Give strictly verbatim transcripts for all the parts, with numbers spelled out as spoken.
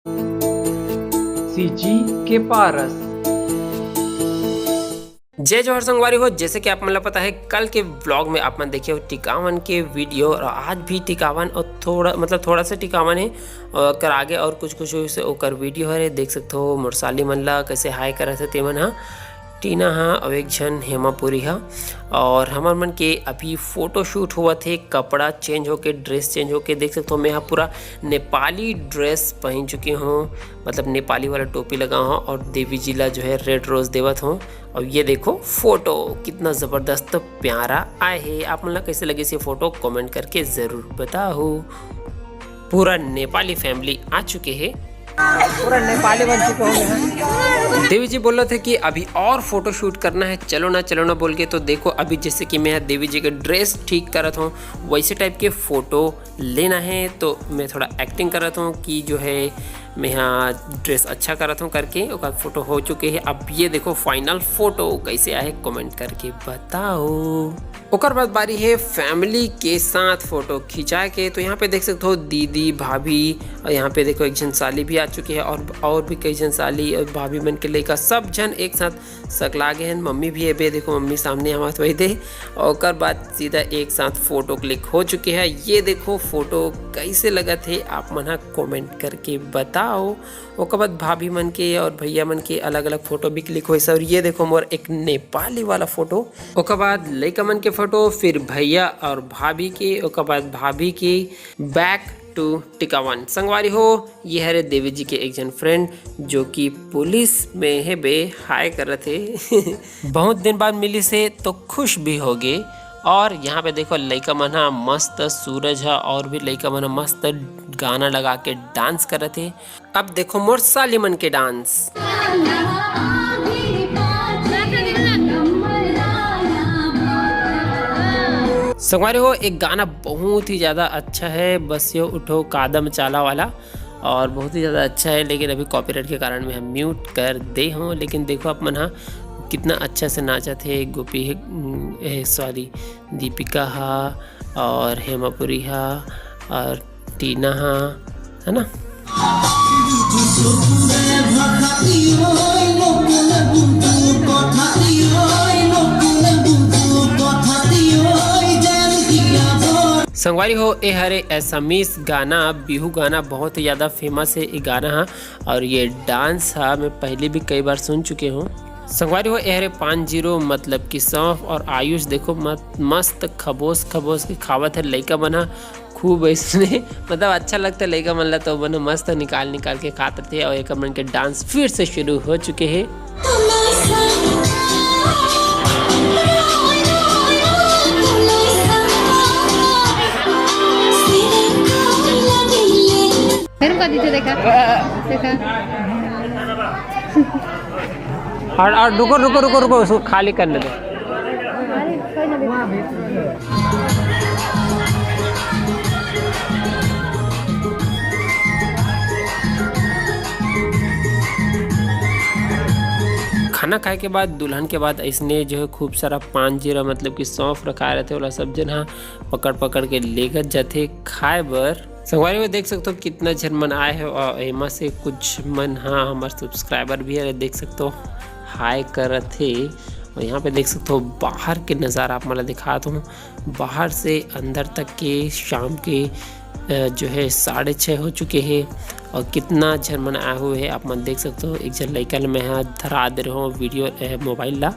CG के पारस। जय जोहार संगवारी हो, जैसे कि आप मन ला पता है, कल के व्लॉग में आप मन देखे हो टिकावन के वीडियो, और आज भी टिकावन, और थोड़ा, मतलब, थोड़ा सा टिकावन है, और ओकर आगे और कुछ कुछ से ओकर वीडियो हरे। देख सकते हो मोर साली मन ला कैसे हाय करत है तेमन हा। टीना हा और एक झन हेमापुरी हा, और हमर मन के अभी फोटो शूट हुआ थे, कपड़ा चेंज होके, ड्रेस चेंज होके। देख सकते हो मैं हा पूरा नेपाली ड्रेस पहन चुकी हूँ, मतलब नेपाली वाला टोपी लगा हूँ, और देवी जी ला जो है रेड रोज देवत हूँ। और ये देखो फोटो कितना जबरदस्त प्यारा आए है। आप मन ला कैसे लगे ये फोटो, कमेंट करके जरूर बताओ। पूरा नेपाली फैमिली आ चुके हैं। पूरा नेपाली बन चुके होंगे हैं। देवी जी बोल रहे थे कि अभी और फोटो शूट करना है, चलो ना, चलो ना बोल के। तो देखो, अभी जैसे कि मैं देवी जी के ड्रेस ठीक करत हूँ, वैसे टाइप के फोटो लेना है, तो मैं थोड़ा एक्टिंग करत हूँ कि जो है मैं यहाँ ड्रेस अच्छा करत हूँ करके। ओकर फोटो हो चुके हैं। अब ये देखो फाइनल फोटो कैसे आए, कमेंट करके बताओ। ओकर बाद बारी है फैमिली के साथ फोटो खिंचाए के। तो यहाँ पे देख सकते हो दीदी, भाभी, और यहाँ पे देखो एक झन साली भी आ चुकी है, और और भी कई झन साली और भाभी मन के लइका, सब झन एक साथ सकला गे हैं। मम्मी भी एबे, देखो मम्मी सामने आवत वही दे। और ओकर बाद सीधा एक साथ फोटो क्लिक हो चुके हैं। ये देखो फोटो कैसे लगत है, आप मन हा कमेंट करके बताओ। ओकर बाद भाभी मन के और भैया मन के अलग-अलग फोटो भी क्लिक होइस। और ये देखो मोर एक नेपाली वाला फोटो, ओकर बाद लइका मन के फोटो, फिर भैया और भाभी के, ओकर बाद भाभी के। Back to टिकावन। संगवारी हो, ये हरे देवी जी के एक झन फ्रेंड, जो कि पुलिस में है बे, हाय करत है। बहुत दिन बाद मिली से तो खुश भी हो गे। और यहाँ पे देखो लइका मन हा मस्त, सूरज हा और भी लइका मन हा मस्त गाना लगा के डांस करत है। अब देखो मोर साली मन के डांस। संगवारी हो, एक गाना बहुत ही ज़्यादा अच्छा है, बस यो उठो कादम चाला वाला, और बहुत ही ज़्यादा अच्छा है, लेकिन अभी कॉपीराइट के कारण मैं म्यूट कर दे हूँ। लेकिन देखो आप मन हा कितना अच्छा से नाचत है गोपी, सॉरी, दीपिका हा और हेमापुरी हा और टीना हा, है ना। संगवारी हो, ए हरे एसामीस गाना, बिहू गाना, बहुत ही ज़्यादा फेमस है ये गाना हा। और ये डांस हा मैं पहले भी कई बार सुन चुके हूँ। संगवारी हो, ए हरे पाँच जीरो, मतलब कि सौंफ और आयुष। देखो मत-, मस्त खबोस खबोस के खावत है लइका मन हा। खूब ऐसने मतलब अच्छा लगता है लइका मन ला, तो मन मस्त निकाल निकाल के खात रथे। और एक मन के डांस फिर से शुरू हो चुके हैं। फिर कर दीजिए, देखा, देखा। और, और रुको, रुको, रुको, रुको, उसको खाली करने दो। खाना खाए के बाद, दुल्हन के बाद, इसने जो है खूब सारा पान जीरा, मतलब कि सौंफ रखाए रहते, ओला सब जन हा पकड़ पकड़ के लेगत जाथे खाए बर। संगवारी हो, देख सकते हो कितना झन मन आए हे, और एमा से कुछ मन हा हमर सब्सक्राइबर भी हरे, देख सकते हो हाय करत हे। और यहाँ पे देख सकते हो बाहर के नज़ारा आप मन ला दिखात हूँ, बाहर से अंदर तक के शाम के, अ, जो है साढ़े छः हो चुके हैं। और कितना झन मन आए हुए हैं आप मन देख सकते हो। एक झन लइका ल मैं हा धरा दे रहे हो वीडियो, अ, मोबाइल ला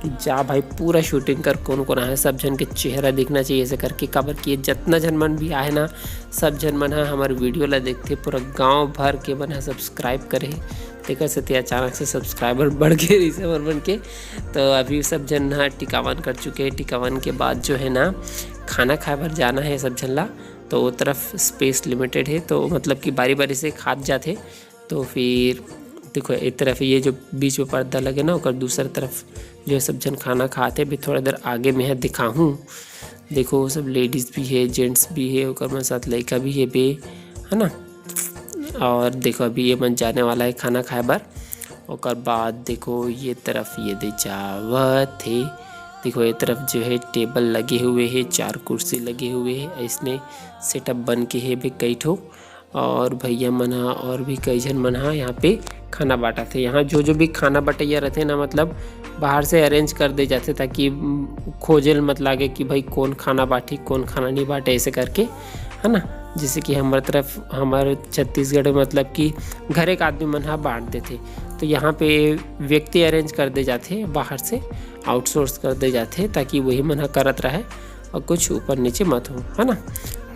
कि जा भाई पूरा शूटिंग कर, कौन कौन आए, सब झन के चेहरा दिखना चाहिए ऐसे करके, काबर कि ये जितना झन मन भी आए ना, सब झन मन हा हमर वीडियो ला देखथे, पूरा गांव भर के मन हा सब्सक्राइब करे हे, तेकर सेती अचानक से सब्सक्राइबर बढ़ गे रहिस हमर मन के। तो अभी सब झन हा टिकावन कर चुके हैं। टिकावन के बाद जो है ना, खाना खाए बर जाना है सब झन ला, तो वो तरफ स्पेस लिमिटेड है, तो मतलब कि बारी बारी से खात जाथे। तो फिर देखो, एक तरफ ये जो बीच में पर्दा लगे ना, ओकर दूसर तरफ जो है सब झन खाना खाते। अभी थोड़ा देर आगे में है, दिखाहूँ। देखो, सब लेडीज भी है, जेंट्स भी है, ओकर मन साथ लइका भी है बे, है ना। और देखो, अभी ये मन जाने वाला है खाना खाए बर। ओकर बाद देखो, ये तरफ ये दे जावत हे। देखो, ये तरफ जो है टेबल लगे हुए है, चार कुर्सी लगे हुए है, ऐसने सेटअप बन के है बे कई ठो। और भैया मन ह और भी कई झन मन ह यहाँ पे खाना बांटत हे। यहाँ जो जो भी खाना बटैया रहिथे ना, मतलब बाहर से अरेंज कर दे जाथे, ताकि, उम, खोजे ल मत लागे कि भाई कोन खाना बांटही, कोन खाना नहीं बांटे, ऐसे करके, है ना। जैसे कि हमर तरफ, हमर छत्तीसगढ़ में मतलब कि घर एक आदमी मन ह बांट देथे, तो यहाँ पे व्यक्ति अरेंज कर दे जाथे, बाहर से आउटसोर्स कर दे जाथे, ताकि वही मन ह करत रहे और कुछ ऊपर नीचे मत हो, है ना।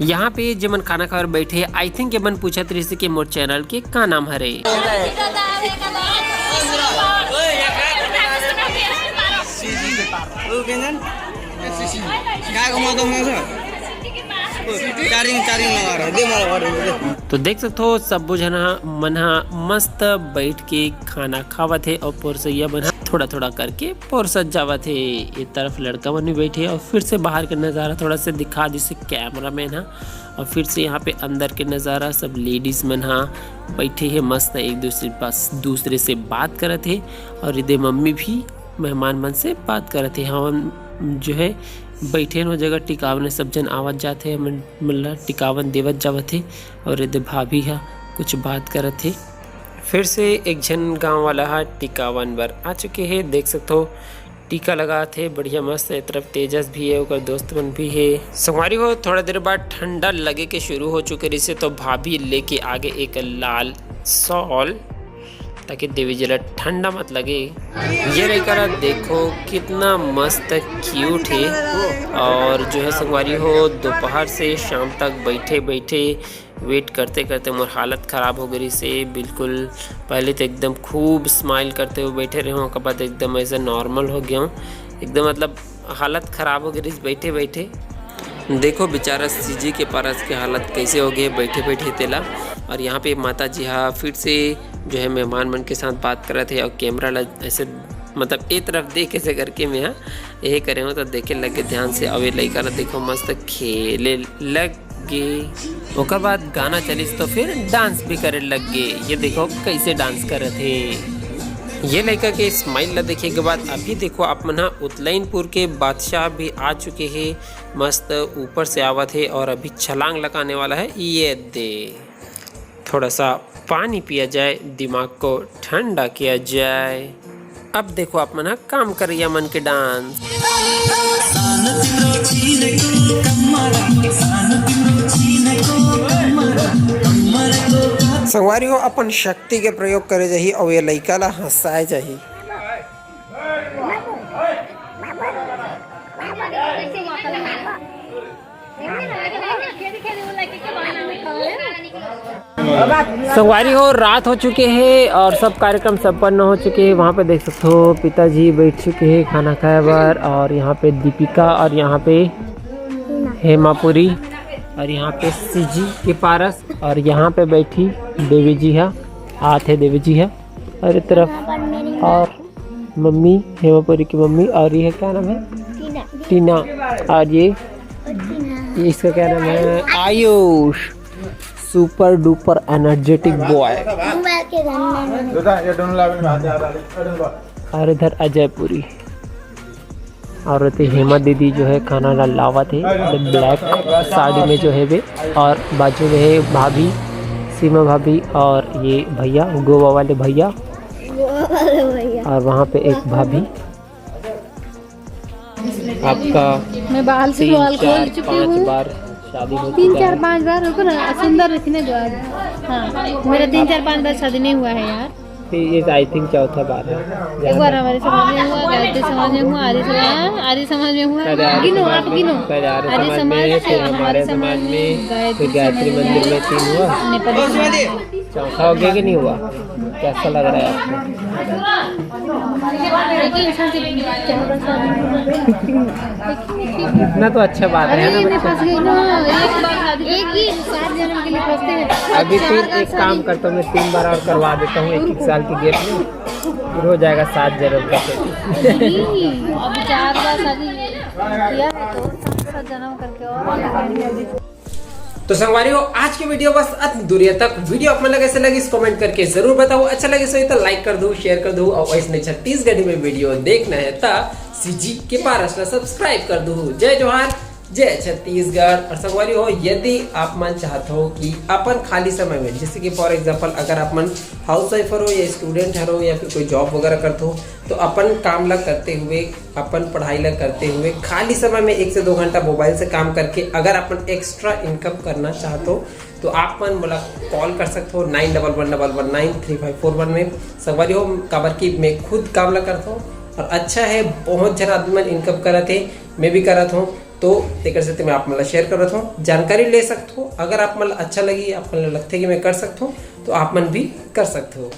यहाँ पे जेमन खाना खाए बर बैठे, आई थिंक एमन पूछत रहिस कि मोर चैनल के का नाम हरे। चार्जिंग, चार्जिंग लगा रहा है, दे मारा, दे। तो देख सकत हो, सब्बो झन ह, मन ह मस्त बैठ के खाना खावत हे और पोरसैया मन ह थोड़ा थोड़ा करके पोरसत जावत हे। ये तरफ लड़का मन भी बैठे और फिर से बाहर के नज़ारा थोड़ा सा दिखा दिस कैमरा मैन ह। और फिर से यहाँ पे अंदर के नज़ारा, सब लेडीज मन ह बैठे हे मस्त, एक दूसरे पास, दूसरे से बात करत हे। और इधर मम्मी भी मेहमान मन से बात करत हे। हमन जो है बैठे न, वो जगह टिकावन, सब झन आवत जात हे, हमन मन ला टिकावन देवत जावत हे। और इधर भाभी ह कुछ बात करत हे। फिर से एक झन गांव वाला ह टिकावन बर आ चुके हे, देख सकत हो टीका लगात हे, बढ़िया मस्त। ए तरफ तेजस भी हे, ओकर दोस्त मन भी हे। संगवारी हो, थोड़ा देर बाद ठंडा लगे के शुरू हो चुके रहिसे, तो भाभी लेके आगे एक लाल शॉल, ताकि देवी जी ला ठंडा मत लगे। ये लइका ला देखो, कितना मस्त क्यूट हे। और जो है संगवारी हो, दोपहर से शाम तक बैठे बैठे वेट करते करते मोर हालत खराब हो गई से बिल्कुल। पहले तो एकदम खूब स्माइल करते हुए बैठे रहे हूँ, ओकर बाद एकदम ऐसे नॉर्मल हो गया हूँ, एकदम मतलब हालत खराब हो गई बैठे बैठे। देखो बेचारा सीजी के पारस के हालत कैसे हो गए बैठे बैठे तेला। और यहाँ पे माता जी हा फिर से जो है मेहमान मन के साथ बात करत हे और कैमरा ला ऐसे मतलब ए तरफ देख ऐसे करके मैं हा यही करे हूँ, तो देखे लग गए ध्यान से। अब ये लइका ला देखो मस्त खेले लग गे। ओकर बाद गाना चलिस तो फिर डांस भी करे लग गे। ये देखो कैसे डांस करत हे। ये लइका के स्माइल ला देखे के बाद अभी देखो आप मन हा उतलैनपुर के बादशाह भी आ चुके हे, मस्त ऊपर से आवत हे और अभी छलांग लगाने वाला है। ये दे थोड़ा सा पानी पिया जाए, दिमाग को ठंडा किया जाए। अब देखो आप मन ह काम करैया मन के डांस। संगवारी हो, अपन शक्ति के प्रयोग करे जाही अउ ये लइका ला हंसाए जाही। संगवारी हो, रात हो चुके हे और सब कार्यक्रम संपन्न हो चुके हे। वहाँ पे देख सकते हो पिताजी बैठ चुके हे खाना खाए बर और यहाँ पे दीपिका और यहाँ पे हेमापुरी और यहाँ पे सीजी के पारस और यहाँ पे बैठी देवी जी हा, आत हे देवी जी हा और ए तरफ और मम्मी, हेमापुरी की मम्मी, और ये क्या नाम है? टीना। टीना। और ये, ये इसका क्या नाम है? आयुष। सुपर डुपर एनर्जेटिक बॉय। और इधर अजयपुरी। और ते हेमा दीदी जो है खाना ला लावत हे, एकदम ब्लैक साड़ी में जो है वे, और बाजू में है भाभी, सीमा भाभी, और ये भैया, गोवा वाले भैया, गोवा वाले भैया। और वहाँ पे एक भाभी। आपका मैं बाल से तीन, बाल खोल चार, चुकी पाँच हूँ। बार शादी हो तीन, चुका चार, है। पाँच बार, रुको ना, सुंदर रखने दो आज। हाँ, मेरा तीन, चार, पाँच बार शादी नहीं हुआ है यार। ये, ये आई थिंक चौथा बार है। एक बार हमारे समाज में हुआ, गायत्री समाज में हुआ, आर्य समाज, आर्य समाज में हुआ। पहले आर्य गिनो, समाज आप में, गिनो। पहले आर्य आर्य समाज समाज में, से फिर हमारे हमारे समाज समाज में, में, फिर गायत्री गायत्री समाज मंदिर में, में तीन हुआ। नेपाली समाज में। चौथा हो गया कि नहीं हुआ? कैसा लग रहा है आपको? एक ही इंसान से चौदह साल। इतना तो अच्छा बात है अरे, ना ये मैं बच्चा। फंस गई ना, एक बार शादी एक ही सात जन्म के लिए फंसते हैं। अभी चार फिर बार एक शादी। काम करता हूँ, मैं तीन बार और करवा देता हूँ एक एक साल की गैप में, फिर हो जाएगा सात जन्म का। नहीं, अभी चार बार शादी किया है तो सात, सात जन्म करके और तो संगवारी हो, आज की वीडियो बस अत दूरिया तक। वीडियो आप मन ला कैसे लगिस, कमेंट करके जरूर बताओ। अच्छा लगिस होही तो लाइक कर दो, शेयर कर दो, और ऐसने छत्तीसगढ़ी में वीडियो देखना है तो सीजी के पारस ला सब्सक्राइब कर दो। जय जोहार, जय छत्तीसगढ़। और संगवारी हो, यदि आप मन चाहत हो कि अपन खाली समय में, जैसे कि for example अगर आप मन हाउस वाइफ हरो या स्टूडेंट हरो या फिर कोई जॉब वगैरह करत हो, तो अपन काम ला करते हुए, अपन पढ़ाई ला करते हुए खाली समय में एक से दो घंटा मोबाइल से काम करके अगर अपन एक्स्ट्रा इनकम करना चाहत हो, तो आप मन मोला कॉल कर सकत हो नाइन डबल वन डबल वन नाइन थ्री फाइव फोर वन में। संगवारी हो, काबर कि मैं खुद काम ला करत हूँ और अच्छा है, बहुत जन आदमी मन इनकम करत हे, मैं भी करत हूँ। तो तेकर सेती मैं आप मन ला शेयर करत हूँ, जानकारी ले सकत हो। अगर आप मन ला अच्छा लगी, आप मन ला लगथे कि मैं कर सकत हूँ, तो आप मन भी कर सकत हो।